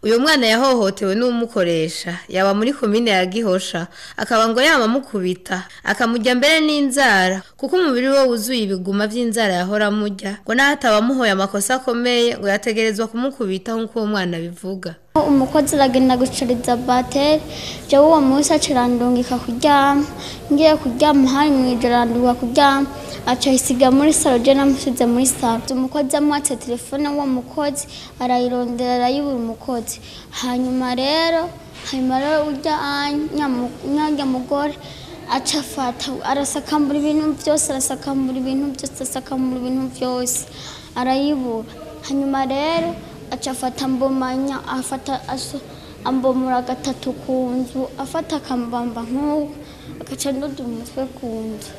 Uyo mwana yahohotewe n'umukoresha yaba muri komine ya Gihosha, akaba ngo yaba amukubita akamurya mbere n'inzara, kuko umubiri we wuzuye ibiguma vy'inzara yahora amurya, ngo naho ataba amuhoye amakosa akomeye ngo yategerezwa kumukubita nk'uko uwo mwana abivuga. Umukozi aragenda gucariza bateri, jewe uwo munsi aca arandungika kuryama, ngiye kuryama hari mw'ijoro arandungika kuryama, aca ayisiga muri saro, je namusize muri saro. Umukozi amwatse telefone, uwo mukozi arayirondera arayibura umukozi. Hanyuma rero urya nyarya mugore aca afata arasakambura ibintu vyose, arasakambura ibintu vyose, arasakambura ibintu vyose, arayibura. Hanyuma rero aca afata mbomanya, afata ambomora gatatu ku nzu, afata akambamba nk'uko, agaca nduda umutwe ku nzu.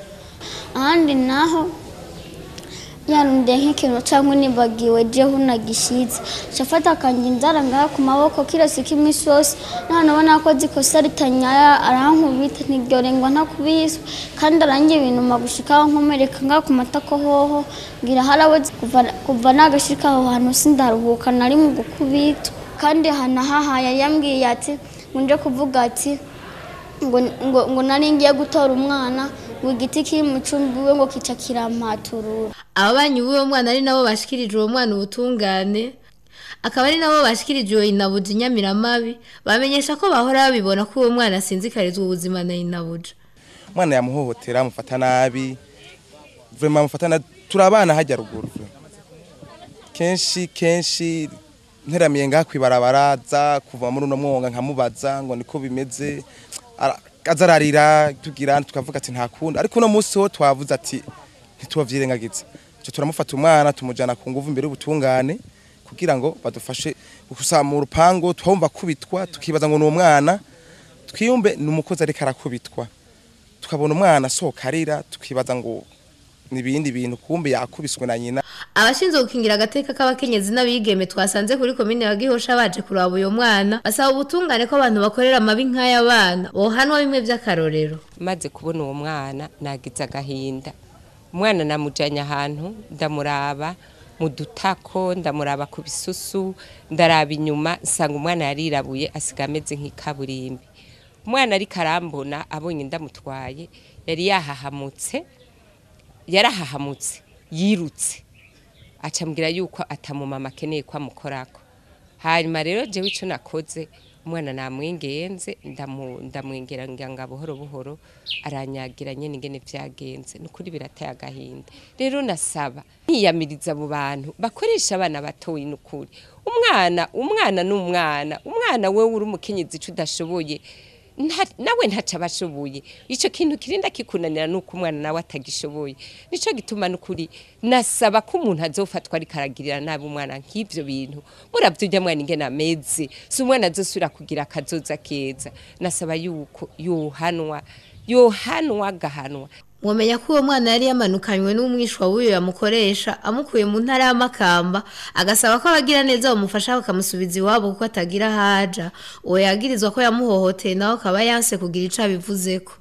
Ahandi naho yarondeye nk'ikintu canke nibagiwe jeho nagishize, aca afata akanja inzara ngaha ku maboko kirose k'imisi yose, naho nabona nakoze ikosa ritanyaya arankubita, ntiryorengwa ntakubiswe, kandi arangira ibinuma gushika aho nkomereka ngaha ku matako hoho, ngira haraboze kuva nagashika aho hantu sindaruhuka nari mu gukubitwa. Kandi hanahahaye yambwiye ati ngo nje kuvuga ati ngo nari ngiye gutora umwana, ngo igiti kiri mu cumbi iwe ngo kica kirampaturura. Ababanyi b'uwo mwana ari nabo bashikirije uwo mwana ubutungane, akaba ari nabo bashikirije uwo inabuja inyamiramabi, bamenyesha ko bahora babibona ko uwo mwana asinzikarizwa ubuzima na inabuja. Umwana yamuhohotera, amufata nabi, vraiment amufata nabi, turabana hajya ruguru kenshi kenshi, nteramiye ngaha kwibarabara za kuva muri uno mwonga nkamubaza ngo niko bimeze, aza ararira, tugira tukavuga ati nta kundi. Ariko uno munsi ho twavuze ati ntitubavyirengagiza, ico turamufata umwana tumujana ku nguvu imbere y'ubutungane kugira ngo badufashe gusa mu rupango. Twumva kubitwa tukibaza ngo ni umwana, twiyumbe ni umukozi ariko arakubitwa, tukabona umwana asohoka arira, tukibaza ngo nibindi bintu, kumbe yakubiswe na nyina. Abashinzwe gukingira agateka k'abakenyezi n'abigeme twasanze kuri komine ya Gihosha baje kuraba uyo mwana, basaba ubutungane ko abantu bakorera amabi nk'ay'abana bohanwa bimwe vy'akarorero. Maze kubona uwo mwana nagize agahinda. Umwana namujanye ahantu ndamuraba mu dutako, ndamuraba ku bisusu, ndaraba inyuma nsanga umwana yarirabuye, asiga ameze nk'ikaburimbi. Umwana ariko arambona, abonye ndamutwaye, yari yahahamutse, yarahahamutse, yirutse acambwira yuko atamumama akeneye ko amukorako. Hanyuma rero jewe ico nakoze, umwana namwingenze, ndamwengera ngira buhoro buhoro, aranyagira nyene ingene vyagenze. Nukuri birateye agahinda. Rero nasaba niyamiriza abo bantu bakoresha abana batoyi. Nukuri umwana, umwana n'umwana, umwana wewe uri umukenyezi ico udashoboye nawe ntaca abashoboye, ico kintu kirinda kikunanira nuko umwana nawe atagishoboye. Nico gituma nukuri nasaba ko umuntu azofatwa ariko aragirira nabi umwana nk'ivyo bintu, muravyo urya mwana ingene ameze, si umwana azosubira kugira akazoza keza. Nasaba yuko yohanwa, yohanwa agahanwa. Mwomenya ko uwo mwana yari yamanukanywe n'umwishwa w'uyo yamukoresha, amukuye mu ntara y'Amakamba, agasaba ko abagira neza bamufasha bakamusubiza iwabo kuko atagira haja. Uwo yagirizwa ko yamuhohoteye nawe akaba yanse kugira ico abivuzeko.